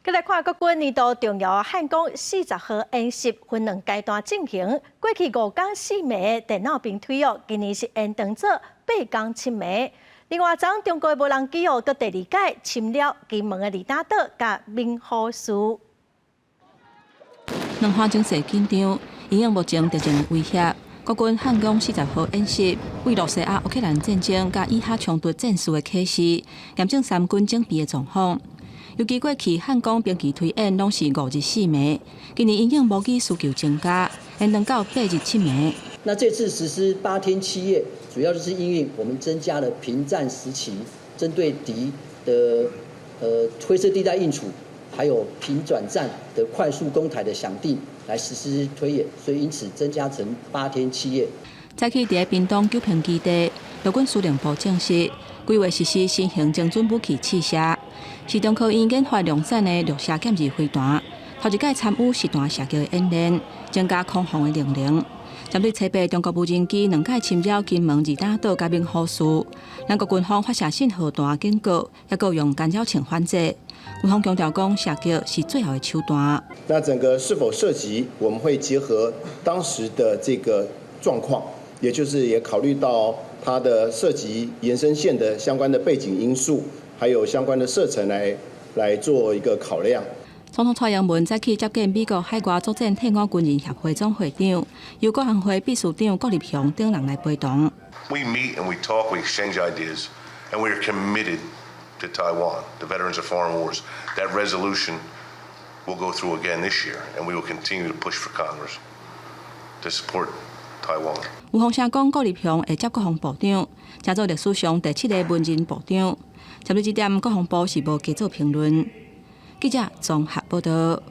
閣來看國軍年度重要漢光四十號演習分兩階段進行。過去五工四暝電腦兵推哦，今年是延長做八工七暝。另外，昨中國無人機哦，閣第二擺侵擾金門的二打島佮明湖嶼。兩岸情勢緊張，因應目前敵情威脅，國軍漢光四十號演習為露西亞烏克蘭戰爭佮以哈衝突戰事的啟示，驗證三軍整備的狀況。尤其過去漢光兵棋推演攏是五日四暝，今年因應無機需求增加，延長到八日七暝。那這次實施8天7夜，主要就是因應我們增加了平戰時期針對敵的灰色地帶應處，還有平轉戰的快速攻台的想定來實施推演，所以因此增加成八天七夜。早起佇屏東九坪基地，陸軍司令部證實，規劃實施新型精準武器試射，是中科院研發量產的綠霞劍二飛彈，頭一擺參與實彈射擊的演練，增加空防的能力。針對初八中國無人機兩擺侵擾金門二打島佮明湖嶼，兩國軍方發射信號彈警告，抑閣用干擾槍反制。軍方強調講，射擊是最後的手段。那整個是否射擊，我們會結合當時的這個狀況，也就是也考慮到它的射擊延伸線的相關的背景因素，還有相關的射程來做一個考量。總統蔡英文早起接見美國海外作戰退伍軍人協會總會長，由國安會秘書長郭立雄等人來陪同。 We meet and we talk, we exchange ideas, and we are committed to Taiwan, the veterans of foreign wars. That resolution will go through again this year, and we will continue to push for Congress to support Taiwan. 有風聲講郭立雄會接國防部長，成做歷史上第七个文人部長。針對這點，國防部是無加做評論。記者綜合報導。